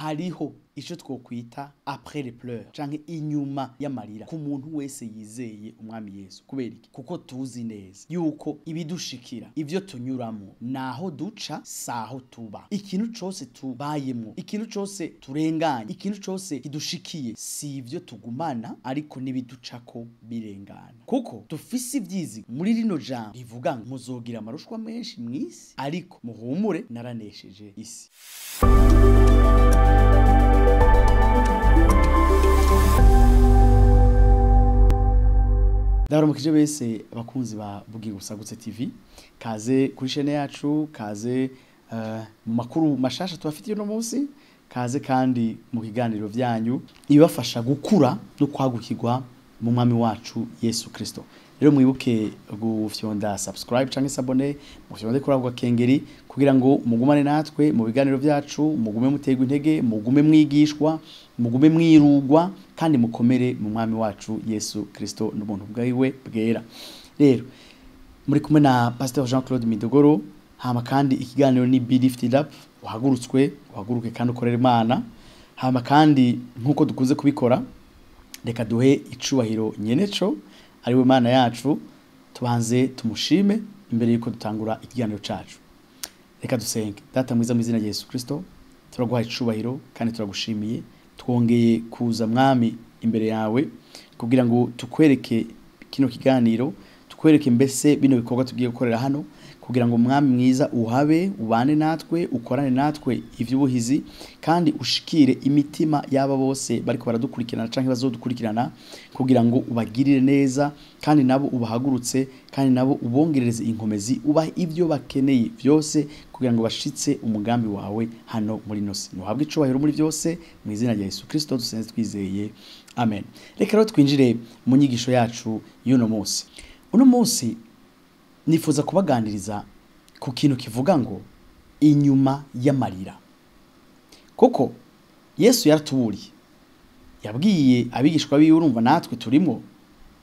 Hariho ico twokwita après les pleurs canke inyuma y'amarira ku muntu wese yizeye umwami Yesu. Kubera iki? Kuko tuzi neza yuko ibidushikira, ivyo tunyuramo, naho duca saho tuba. Ikintu cose tubayemwo, ikintu cose turenganye, ikintu cose kidushikiye, si ivyo tugumana ariko nibiducako birengana. Kuko dufise ivyizi muri rino jambo rivuga ngo muzogira amarushwa menshi mw'isi, ariko muhumure naranesheje isi. Ndabaramukije bese abakunzi ba Bugingo Busagutse TV, kaze kuri chaîne yacu, kaze mu makuru mashasha tubafitiye uno munsi, kaze kandi mu kiganiro vyanyu ibafasha gukura no kwagukirwa mu mwami wacu Yesu Kristo. Rero mwibuke gufyonda subscribe canke s'abonner, mufyonde kuri ako gakengeri kugira ngo mugumane natwe mu biganiro vyacu, mugume muterwa intege, mugume mwigishwa, mugume mwirugwa kandi mukomere mu mwami wacu Yesu Kristo n'ubuntu bwiwe bwera. Rero muri kumwe na Pasteur Jean-Claude Midogoro, hama kandi ikiganiro ni Be Lifted Up, uhagurutswe, uhaguruke kandi ukorere Imana. Hama kandi nkuko dukunze kubikora, reka duhe icubahiro nyeneco ariwe Imana yacu, tubanze tumushime imbere yuko dutangura ikiganiro cacu. Reka dusenge. Data mwiza mu izina rya Yesu Kristo, turaguha icubahiro kandi turagushimiye. Twongeye kuza mwami imbere yawe kugira ngo tukwereke kino kiganiro, tukwereke mbese bino bikorwa tugiye gukorera hano, kugira ngo mwami mwiza uhabe, ubane natwe, ukorane natwe ivy'ubuhizi, kandi ushikire imitima y'aba bose bariko baradukurikirana canke bazodukurikirana, kugira ngo ubagirire neza kandi nabo ubahagurutse, kandi nabo ubongerereze inkomezi, ubahe ivyo bakeneye vyose kugira ngo bashitse umugambi wawe hano muri nosi. Nuhabwe icubahiro muri vyose mu izina rya Yesu Kristo dusenze twizeye, amen. Reka rero twinjire mu nyigisho yacu y'uno munsi. Uno munsi nifuza kubaganiriza ku kintu kivuga ngo inyuma y'amarira. Kuko Yesu yaratuburiye, yabwiye abigishwa biwe, urumva natwe turimo,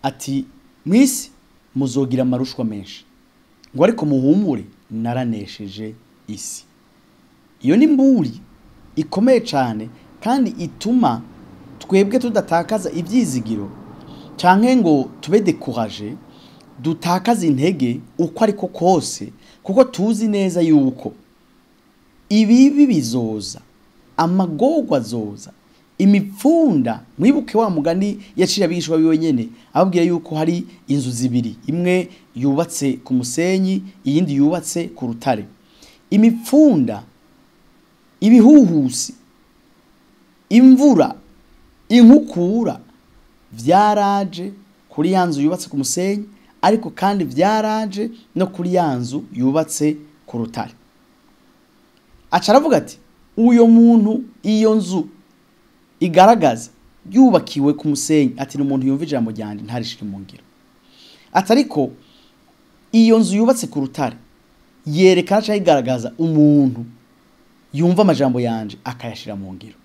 ati mwisi muzogira amarushwa menshi, ngo ariko muhumure naranesheje isi. Iyo ni mburi ikomeye cyane kandi ituma twebwe tudatakaza ibyizigiro canke ngo tube découragé, dutakaza intege uko ariko kose, kuko tuzi neza yuko ibibi bizoza, amagorwa azoza, imipfunda. Mwibuke wa mugani yaciye abigishwa biwe nyene ababwira yuko hari inzu zibiri, imwe yubatse ku musenyi, iyindi yubatse ku rutare. Imipfunda, ibihuhusi, imvura, inkukura vyaraje kuri ya nzu yubatse ku musenyi, ariko kandi vyaraje no kuri ya nzu yubatse ku rutare. Aca aravuga ati uyo muntu iyo nzu igaragaza yubakiwe ku musenyi, ati ni umuntu yumva ijambo ryanje ntarishire mu ngiro. Ati ariko iyo nzu yubatse ku rutare yerekana canke igaragaza umuntu yumva amajambo yanje akayashira mu ngiro.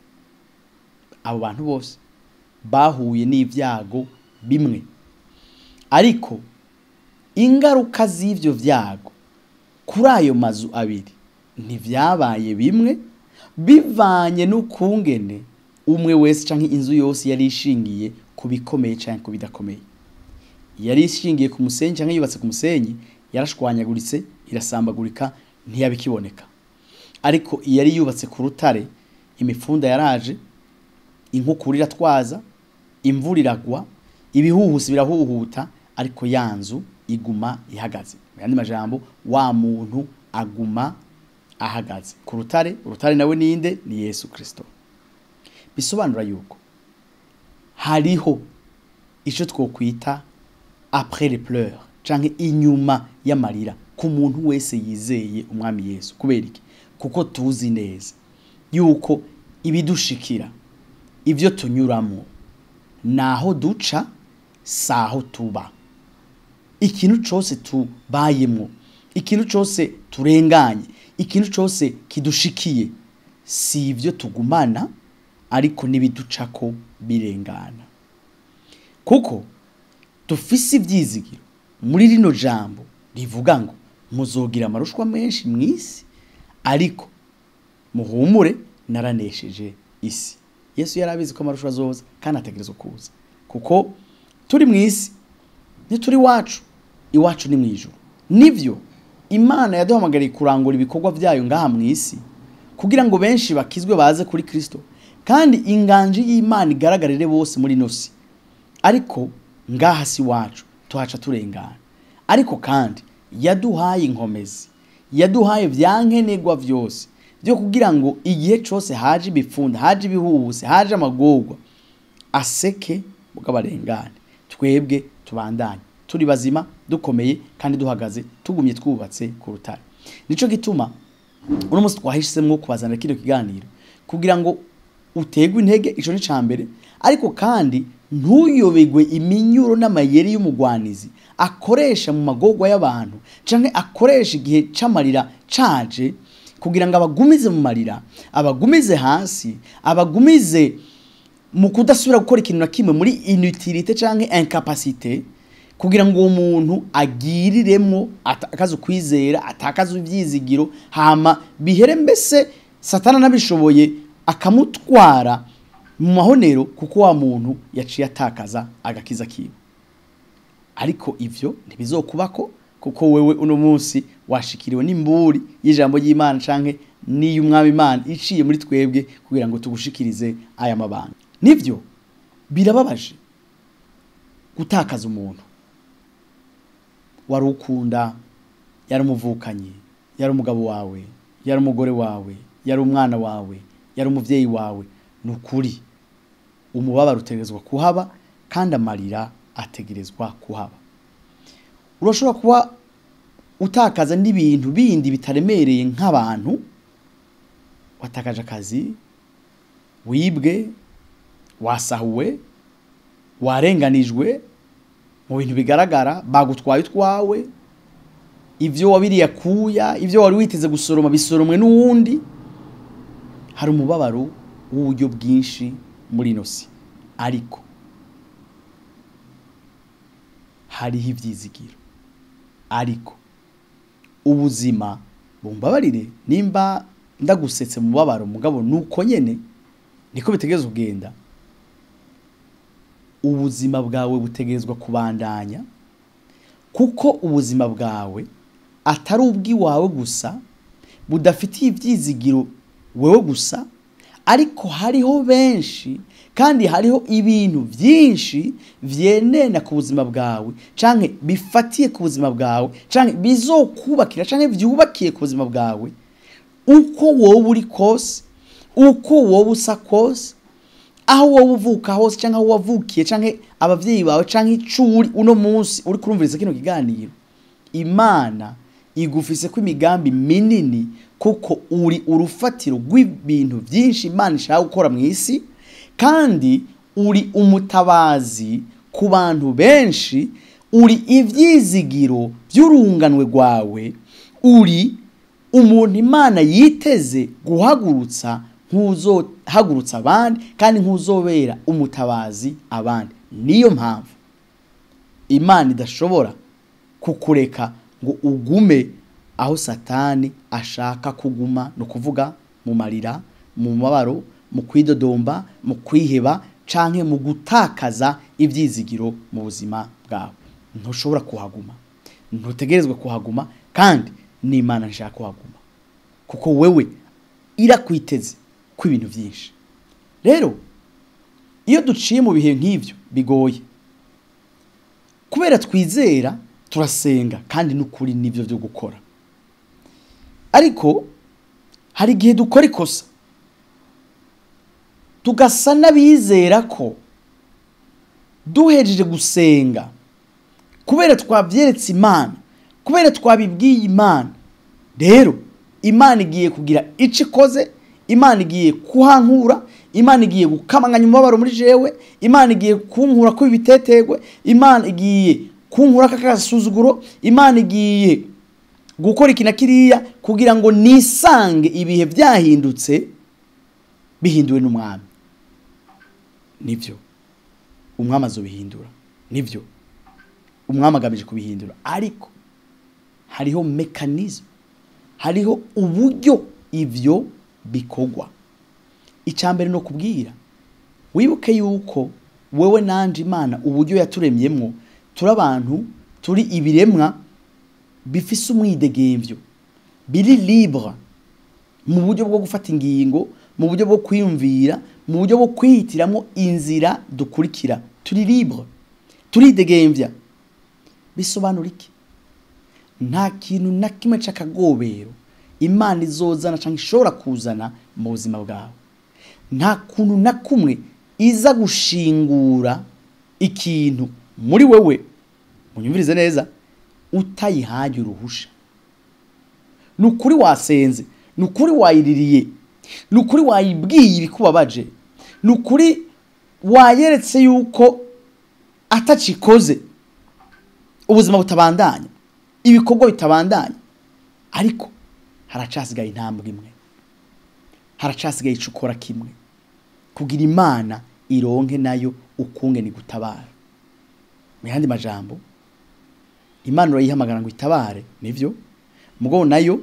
Abo bantu bose bahuye n'ivyago bimwe, ariko ingaruka z'ivyo vyago kuri ayo mazu abiri ntivyabaye bimwe, bivanye n'ukungene umwe wese canke inzu yose yari ishingiye ku bikomeye canke ku bidakomeye. Yari ishingiye ku musenyi canke yubatse ku musenyi yarashwanyaguritse, irasambagurika, ntiyabikiboneka. Ariko yari yubatse ku rutare, imifunda yaraje, inkukura iratwaza, imvura iragwa, ibihuhusi birahuhuta, ariko ya nzu iguma ihagaze. Mu yandi majambo, wa muntu aguma ahagaze ku rutare. Urutare nawe ninde? Ni Yesu Kristo. Bisobanura yuko hariho ico twokwita après les pleurs canke inyuma y'amarira ku muntu wese yizeye umwami Yesu. Kubera iki? Kuko tuzi neza yuko ibidushikira, ivyo tunyuramo, naho duca saho tuba. Ikintu cose tubayemwo, ikintu cose turenganye, ikintu cose kidushikiye, si ivyo tugumana ariko nibiducako birengana. Kuko dufise ivyizigiro muri rino jambo rivuga ngo muzogira amarushwa menshi mw'isi, ariko muhumure naranesheje isi. Yesu yarabizi ko amarushwa azoza kandi ategerezwa kuza, kuko turi mu isi ntituri iwacu, iwacu ni mu ijuru. Nivyo Imana yaduhamagariye kurangura ibikorwa byayo ngaha mu isi kugira ngo benshi bakizwe baze kuri Kristo, kandi inganji y'Imana igaragarire bose muri ino si. Ariko ngaha si iwacu, tuhaca turengana. Ariko kandi yaduhaye inkomezi, yaduhaye vyankenerwa vyose byo kugira ngo igihe cose haje ibipfunda, haje ibihuhuse, haje amagorwa, aseke bw'abarengane, twebwe tubandanye turi bazima, dukomeye kandi duhagaze, tugumye twubatse ku rutare. Nico gituma uno munsi twahisemo kubazanira kino kiganiro kugira ngo utegwe intege, ico ni cambere, ariko kandi ntuyobegwe iminyuro n'amayeri y'umugwanizi akoresha mu magorwa y'abantu, canke akoresha igihe c'amarira caje kugira ngo abagumize mu marira, abagumize hasi, abagumize mu kudasubira gukora ikintu na kimwe muri inutilité canke incapacité, kugira ngo uwo muntu agiriremwo atakaze ukwizera, atakaze ivyizigiro, hama bihere mbese Satana nabishoboye akamutwara mu mahonero, kuko wa muntu yaciye atakaza agakiza kiwe. Ariko ivyo ntibizokubako, kuko wewe uno munsi washikiriwe n'imburi y'ijambo ry'Imana canke n'iy'Umwami Imana iciye muri twebwe kugira ngo tugushikirize aya mabanga. Nivyo birababaje gutakaza umuntu wari ukunda, yari umuvukanyi, yari umugabo wawe, yari umugore wawe, yari umwana wawe, yari umuvyeyi wawe. Nukuri umubabaro utegerezwa kuhaba kandi amarira ategerezwa kuhaba. Urashobora kuba utakaza n'ibintu bindi bitaremereye nk'abantu, watakaje akazi, wibwe, wasahuwe, warenganijwe mu bintu bigaragara, bagutwaye utwawe, ivyo wabiriye kuya, ivyo wari witeze gusoroma bisoromwe n'uwundi. Hari umubabaro w'uburyo bwinshi muri ino si, ariko hariho ivyizigiro. Ariko ubuzima, bumbabarire nimba ndagusetse mu mubabaro, mugabo nuko nyene niko bitegerezwa kugenda. Ubuzima bwawe butegerezwa kubandanya, kuko ubuzima bwawe atari ubwiwawe gusa, budafitiye ivyizigiro wewe gusa, ariko hariho benshi kandi hariho ibintu vyinshi vyenena ku buzima bwawe, canke bifatiye ku buzima bwawe, canke bizokubakira, canke vyubakiye ku buzima bwawe. Uko wowe uri kose, uko wowe usa kose, aho wowe uvuka hose, canke aho wavukiye, canke abavyeyi bawe, canke ico uri uno munsi uri kurumviriza kino kiganiro, Imana igufise ko imigambi minini, kuko uri urufatiro rw'ibintu vyinshi Imana ishaka gukora mu isi, kandi uri umutabazi ku bantu benshi, uri ivyizigiro by'urunganwe rwawe, uri umuntu Imana yiteze guhagurutsa nk'uzohagurutsa abandi, kandi nk'uzobera umutabazi abandi. Niyo mpamvu Imana idashobora kukureka ngo ugume aho Satani ashaka kuguma, no kuvuga mu marira, mu mabaro, mu kwidodomba, mu kwiheba, canke mu gutakaza ivyizigiro mu buzima bwawe. Ntushobora kuhaguma, ntutegerezwa kuhaguma, kandi n'Imana nshaka kuhaguma, kuko wewe irakwiteze ku ibintu vyinshi. Rero iyo duciye mu bihe nk'ivyo bigoye, kubera twizera turasenga, kandi n'ukuri nivyo vyo gukora. Ariko hari igihe dukora ikosa tugasa n'abizera ko duhejeje gusenga, kubera twavyeretse Imana, kubera twabibwiye Imana, rero Imana igiye kugira ico ikoze, Imana igiye kuhankura, Imana igiye gukamanganya umubabaro muri jewe, Imana igiye kunkura ko ibitetegwe, Imana igiye kunkura kakasuzuguro, Imana igiye gukora iki na kiriya kugira ngo nisange ibihe vyahindutse bihinduwe n'umwami. Nivyo umwami azobihindura, nivyo umwami agamije kubihindura, ariko hariho mechanism, hariho uburyo ivyo bikogwa. Icambere no kubwira, wibuke yuko wewe nanje Imana uburyo yaturemyemwo turi abantu, turi ibiremwa bifise umwidegemvyo, biri libre mu buryo bwo gufata ingingo, mu buryo bwo kwiyumvira, mu buryo bwo kwihitiramo inzira dukurikira. Turi libre, turidegemvya. Bisobanura iki? Nta kintu na kimwe c'akagobero Imana izozana canke ishobora kuzana mu buzima bwawe. Nta kuntu na kumwe iza gushingura ikintu muri wewe, munyumvirize neza, utayihaye uruhusha. Nukuri wasenze, nukuri wayiririye, nukuri wayibwiye ibikubabaje, nukuri wayeretse yuko atacikoze ubuzima butabandanya, ibikorwa bitabandanya, ariko haracasigaye intambwe imwe, haracasigaye ico ukora kimwe kugira Imana ironke nayo ukunge ni gutabara. Mu yandi majambo, Imana urayihamagara ngo itabare, nivyo, mugabo nayo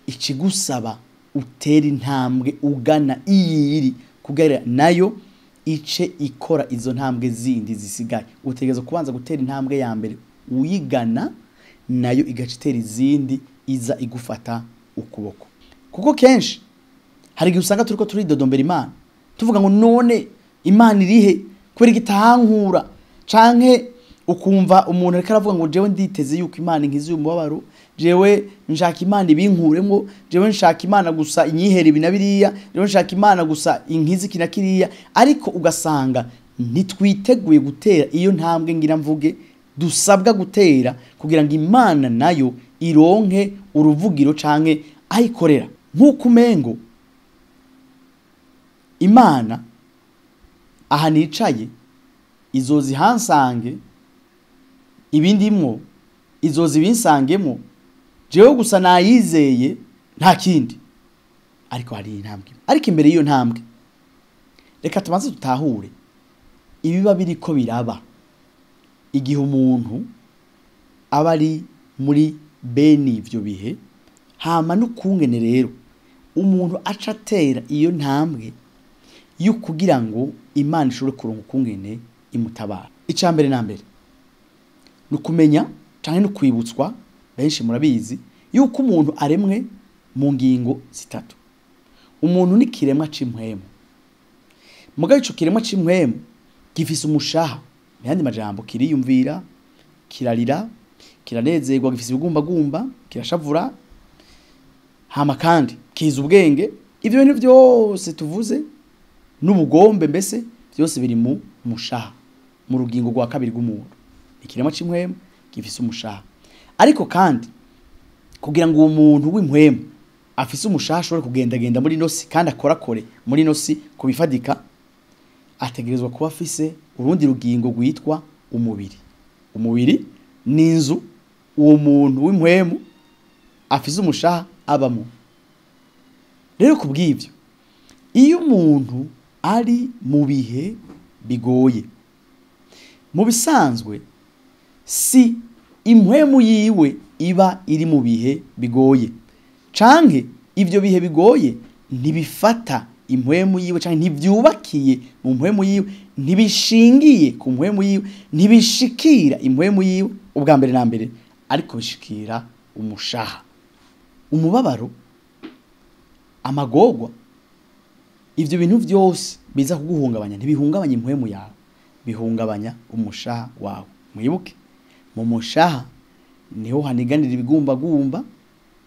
ikigusaba utera intambwe ugana iyiri kugira nayo ice ikora izo ntambwe zindi zisigaye. Utegerezwa kubanza gutera intambwe ya mbere uyigana, nayo igaca itera izindi iza igufata ukuboko. Kuko kenshi hari igihe usanga turiko turidodombera Imana, tuvuga ngo none Imana irihe kubera igitahankura, canke ukumva umuntu ariko aravuga ngo jewe nditeze yuko Imana inkiza uyu mubabaro, jewe nshaka Imana ibinkuremwo, jewe nshaka Imana gusa inyihere ibi na biriya, jewe nshaka Imana gusa inkize iki na kiriya. Ariko ugasanga ntitwiteguye gutera iyo ntambwe ngira mvuge dusabwa gutera kugira ngo Imana nayo ironke uruvugiro canke ayikorera. Nk'uko umengo Imana aha nicaye izozi hansange ibindimwo, izozi binsangemo, jewe gusa nayizeye nta kindi. Ariko hari intambwe. Ariko imbere y'iyo ntambwe reka tubanze dutahure ibiba biriko biraba igihe umuntu aba ari muri bene ivyo bihe. Hama n'ukungene rero umuntu aca atera iyo ntambwe yo kugira ngo Imana ishobore kuronka ukungene imutabara. Ica mbere na mbere ni ukumenya canke no kwibutswa, benshi murabizi yuko umuntu aremwe mu ngingo zitatu. Umuntu ni kiremwa c'impwemu. Mugabo ico kiremwa c'impwemu gifise umushaha, mu yandi majambo kiriyumvira, kirarira, kiranezerwa, gifise ibigumbagumba, kirashavura, hama kandi kiza ubwenge. Ivyo bintu vyose tuvuze n'ubugombe mbese byose biri mu mushaha, mu rugingo rwa kabiri rw'umuntu. Ikiremwa c'impwemu gifise umushaha. Ariko kandi kugira ngo uwo muntu w'impwemu afise umushaha ashobore kugendagenda muri nosi kandi akorakore muri nosi kubifadika, ategerezwa kuba afise urundi rugingo rwitwa umubiri. Umubiri ni inzu uwo muntu w'impwemu afise umushaha abamo. Rero kubw'ivyo, iyo umuntu ari mu bihe bigoye, mu bisanzwe si impwemu yiwe iba iri mu bihe bigoye, canke ivyo bihe bigoye ntibifata impwemu yiwe, canke ntivyubakiye mu mpwemu yiwe, ntibishingiye ku mpwemu yiwe, ntibishikira impwemu yiwe ubwa mbere na mbere, ariko bishikira umushaha. Umubabaro, amagorwa, ivyo bintu vyose biza kuguhungabanya ntibihungabanya impwemu yawe, bihungabanya umushaha wawe. Mwibuke mu mushaha niho haniganira ibigumbagumba,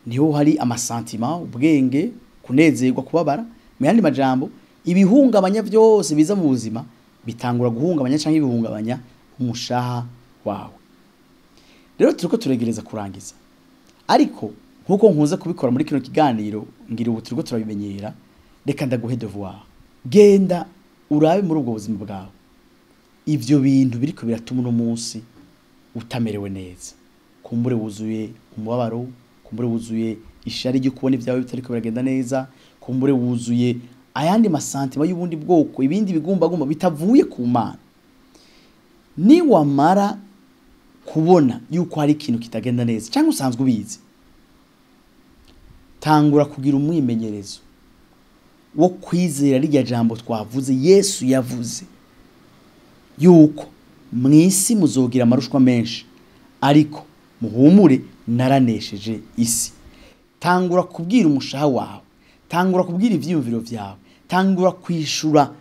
niho hari amasantima, ubwenge, kunezerwa, kubabara. Mu yandi majambo, ibihungabanya vyose biza mu buzima bitangura guhungabanya canke ibihungabanya umushaha wawe. Rero turiko turegereza kurangiza, ariko nkuko nkunze kubikora muri kino kiganiro ngira ubu turiko turabimenyera, reka ndaguhe devoir. Genda urabe muri ubwo buzima bwawe ivyo bintu biriko biratuma uno munsi utamerewe neza. Kumbure wuzuye umubabaro, kumbure wuzuye ishari ryo kubona ibyawe bitariko biragenda neza, kumbure wuzuye ayandi masantima y'ubundi bwoko, ibindi bigumbagumba bitavuye ku Mana. Niwamara kubona yuko hari ikintu kitagenda neza cyangwa usanzwe ubizi, tangura kugira umwimenyerezo wo kwizera rirya jambo twavuze Yesu yavuze yuko mwisi muzogira amarushwa menshi, ariko muhumure naranesheje isi. Tangura kubwira umushaha wawe, tangura kubwira ivyiyumviro vyawe, tangura kwishura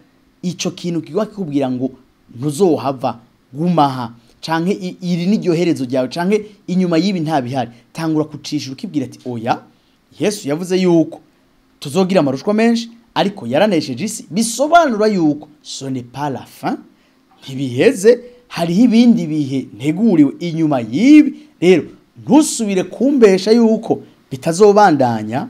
ico kintu kigwa kikubwira ngo ntuzohava, gumaha, canke iri n'iryo herezo ryawe, canke inyuma y'ibi nta bihari. Tangura kucishura ukibwira ati oya, Yesu yavuze yuko tuzogira amarushwa menshi, ariko yaranesheje isi, bisobanura yuko ce n'est pas la fin, ntibiheze, hariho ibindi bihe nteguriwe inyuma y'ibi. Rero ntusubire kumbesha yuko bitazobandanya.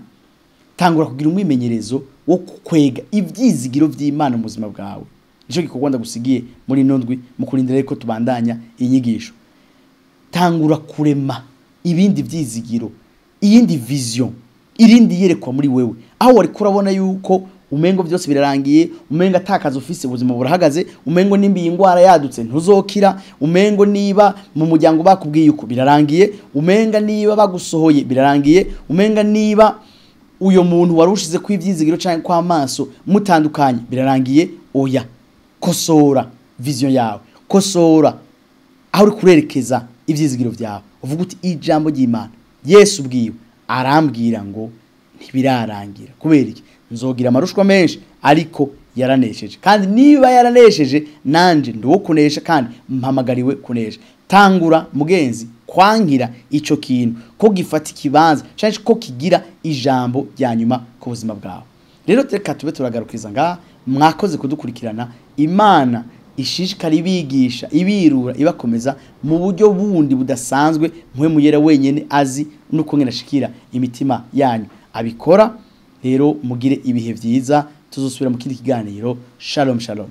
Tangura kugira umwimenyerezo wo kwega ivyizigiro vy'Imana mu buzima bwawe. Nico gikorwa ndagusigiye muri ino ndwi, mu kurindira ko tubandanya inyigisho. Tangura kurema ibindi vyizigiro, iyindi vision, irindi yerekwa muri wewe, aho wari kurabona yuko umengo byose birarangiye, umengo atakaza ufise ubuzima burahagaze, umengo nimba iyi ngwara yadutse ntuzokira, umengo niba mu muryango bakubwiye uko birarangiye, umenga niba bagusohoye birarangiye, umenga niba uyo muntu warushize ku ivyizigiro canke kwa maso mutandukanye birarangiye. Oya, kosora vision yawe, kosora aho uri kurerekeza ivyizigiro vyawe, uvuga uti ijambo ry'Imana Yesu ubwiwe arambwira ngo ntibirarangira. Kubera iki? Nzogira amarushwa menshi, ariko yaranesheje, kandi niba yaranesheje nanje ndi uwo kunesha, kandi mpamagariwe kunesha. Tangura mugenzi kwankira ico kintu ko gifata ikibanza canke ko kigira ijambo rya nyuma ku buzima bwawe. Rero reka tube turagarukiza ngaha. Mwakoze kudukurikirana. Imana ishishikara ibigisha, ibirura, ibakomeza mu buryo bundi budasanzwe, mwe muyera wenyene azi nuko ngena imitima yanyu abikora. Rero mugire ibihe vyiza, tuzosubira mu kindi kiganiro. Shalom shalom.